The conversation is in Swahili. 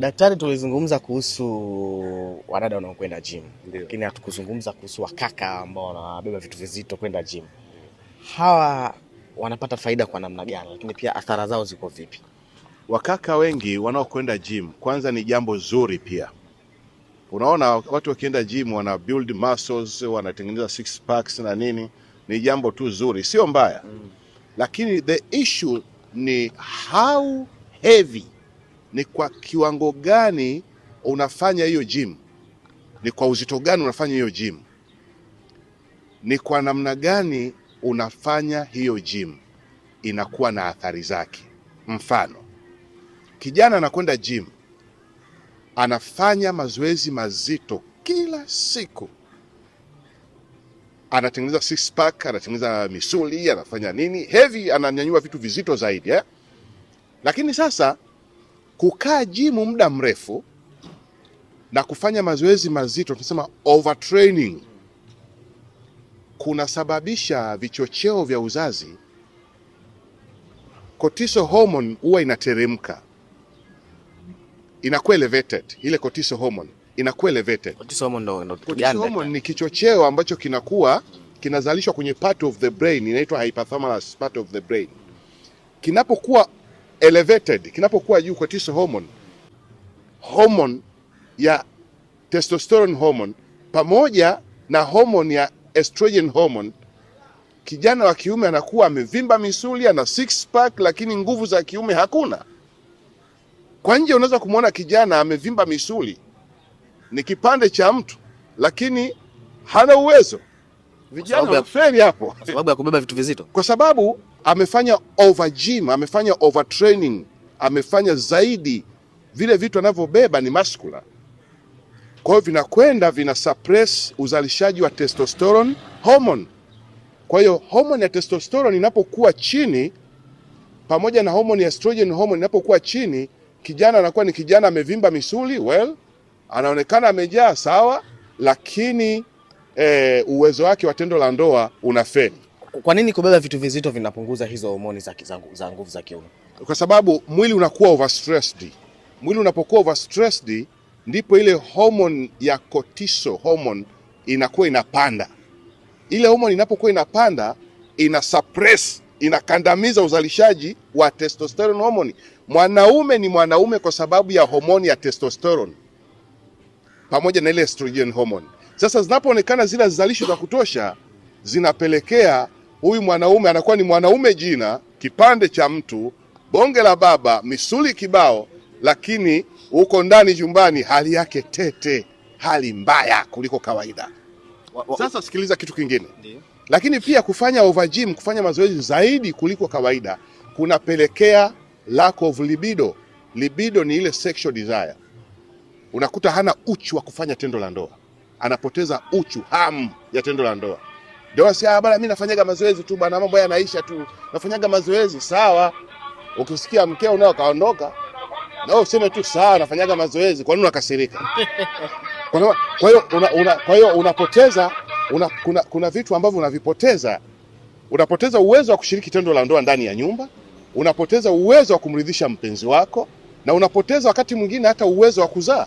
Daktari, tulizungumza kuhusu wadada wanaokwenda gym, lakini hatukuzungumza kuhusu wakaka ambao wanabeba vitu vizito kwenda gym. Hawa wanapata faida kwa namna gani, lakini pia athara zao ziko vipi? Wakaka wengi wanaokwenda gym, kwanza ni jambo zuri pia. Unaona watu wakienda gym wana build muscles, wanatengeneza six packs na nini, ni jambo tu zuri, sio mbaya. Lakini the issue ni how heavy, ni kwa kiwango gani unafanya hiyo gym, ni kwa uzito gani unafanya hiyo gym, ni kwa namna gani unafanya hiyo gym, inakuwa na athari zake. Mfano, kijana anakwenda gym, anafanya mazoezi mazito kila siku, anatengeneza six pack, anatengeneza misuli, anafanya nini heavy, ananyanyua vitu vizito zaidi eh? Lakini sasa kukaa gym muda mrefu na kufanya mazoezi mazito, tunasema overtraining, kunasababisha vichocheo vya uzazi. Cortisol hormone huwa inateremka, inakuwa elevated. Ile cortisol hormone inakuwa elevated. Cortisol hormone ndo kitu Cortisol gani? hormone ni kichocheo ambacho kinakuwa kinazalishwa kwenye part of the brain inaitwa hypothalamus part of the brain. Kinapokuwa elevated, kinapokuwa juu cortisol hormone, hormone ya testosterone hormone pamoja na hormone ya estrogen hormone, kijana wa kiume anakuwa amevimba misuli, ana six pack, lakini nguvu za kiume hakuna. Kwa nje unaweza kumwona kijana amevimba misuli, ni kipande cha mtu, lakini hana uwezo. Vijana wanafeli hapo Kwa sababu ya kubeba vitu vizito, kwa sababu amefanya over gym, amefanya overtraining, amefanya zaidi. Vile vitu anavyobeba ni muscular, kwa hiyo vinakwenda vina suppress uzalishaji wa testosterone hormone. Kwa hiyo hormone ya testosterone inapokuwa chini pamoja na hormone ya estrogen hormone inapokuwa chini, kijana anakuwa ni kijana amevimba misuli, well, anaonekana amejaa sawa, lakini uwezo wake wa tendo la ndoa unafeli. Kwa nini kubeba vitu vizito vinapunguza hizo homoni za nguvu za kiume? Kwa sababu mwili unakuwa overstressed. Mwili unapokuwa overstressed, ndipo ile hormone ya cortisol hormone inakuwa inapanda. Ile hormone inapokuwa inapanda, ina suppress, inakandamiza uzalishaji wa testosterone hormone. Mwanaume ni mwanaume kwa sababu ya homoni ya testosterone pamoja na ile estrogen hormone. Sasa zinapoonekana zile zalisho za kutosha, zinapelekea huyu mwanaume anakuwa ni mwanaume jina, kipande cha mtu, bonge la baba, misuli kibao, lakini huko ndani jumbani hali yake tete, hali mbaya kuliko kawaida. Sasa sikiliza kitu kingine. Ndiyo. Lakini pia kufanya over gym, kufanya mazoezi zaidi kuliko kawaida kunapelekea lack of libido. Libido ni ile sexual desire. Unakuta hana uchu wa kufanya tendo la ndoa, anapoteza uchu, hamu ya tendo la ndoa. Ndio si ah, bana, mimi nafanyaga mazoezi tu bana, mambo yanaisha tu, nafanyaga mazoezi sawa. Ukisikia mkeo nao kaondoka, na wewe useme tu sawa, nafanyaga mazoezi. Kwa nini unakasirika? Kwa hiyo unapoteza kuna vitu ambavyo unavipoteza. Unapoteza uwezo wa kushiriki tendo la ndoa ndani ya nyumba, unapoteza uwezo wa kumridhisha mpenzi wako, na unapoteza wakati mwingine hata uwezo wa kuzaa.